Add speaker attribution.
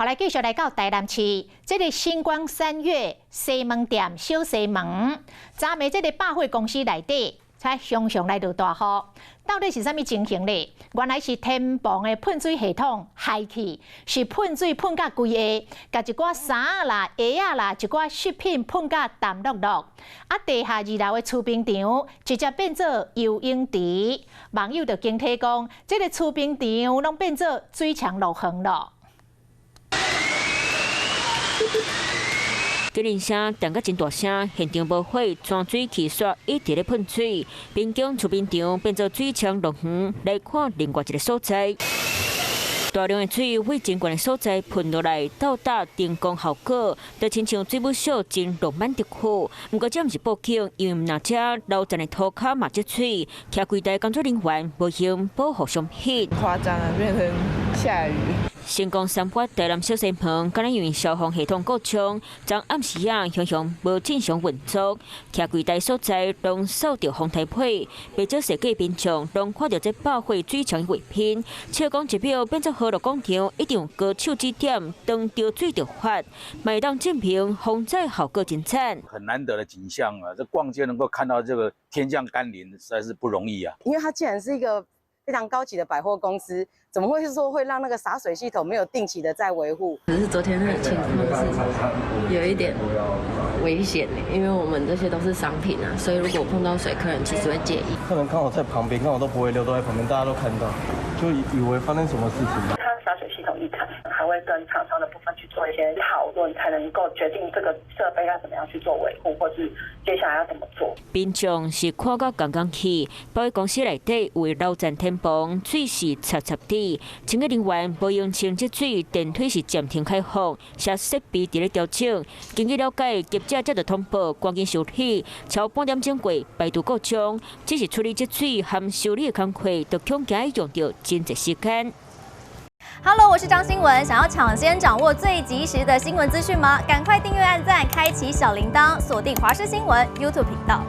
Speaker 1: 來繼續來到台南市，這个新光三越西門店小西門，昨暝這个百貨公司內底才常常來落大雨，到底是啥物情形咧？原來是天棚的噴水系統害去，是噴水噴甲規下，共一寡衫啦、鞋仔啦、一寡飾品噴甲澹漉漉。啊，地下二樓的儲冰場直接變做游泳池，網友就驚體講，這个儲冰場攏變做水牆樂園囉。
Speaker 2: 警鈴聲響甲真大聲，現場無火，泉水氣煞一直咧噴水，邊境儲冰場變做水槍樂園。來看另外一个所在，大量的水對真懸的所在噴落來，到達燈光效果，就親像水舞秀真浪漫的酷。毋過這毋是報警，因為毋但遮樓層的塗跤嘛積水，徛櫃台工作人員無閒保護商品。
Speaker 3: 誇張啊，變成下雨。
Speaker 2: 新光三越台南小西門，敢若因為消防系統故障，昨暗時仔常常無正常運作，徛櫃台所在攏掃著風颱皮，袂少設計民眾攏看著這百貨水牆畫面，笑講一秒變做河樂廣場，一定有高手指點，當著水就發，嘛會當證明防災效果真讚。
Speaker 4: 很難得的景象啊！這逛街能夠看到這個天降甘霖，實在是不容易啊。
Speaker 5: 因為它既然是一個非常高級的百貨公司，怎麼會是說會讓那個灑水系統沒有定期的在維護？
Speaker 6: 可是昨天那個情況是有一點危險的，因為我們這些都是商品啊，所以如果碰到水，客人其實會介意。
Speaker 7: 客人剛好在旁邊，剛好都不會溜，都在旁邊，大家都看到，就以為發生什麼事情。
Speaker 8: 它灑水系統異常，還會跟廠商的部分去做一些討論，才能夠決定這個設備要怎麼樣去做維護，或是接下來要怎麼做。
Speaker 2: 民眾是看甲仝仝去，百貨公司內底有樓層天棚，水是潲潲滴，清潔人員無用清這水，電梯是暫停開放，設設備佇咧調整。根據了解，業者接到通報，趕緊修理，超半點鐘過排除故障，只是處理這水和修理的工課，都恐驚用著真濟時間。
Speaker 9: Hello，我是張新文。想要搶先掌握最及時的新聞資訊嗎？趕快訂閱、按讚、開啟小鈴鐺，鎖定華視新聞 YouTube 頻道。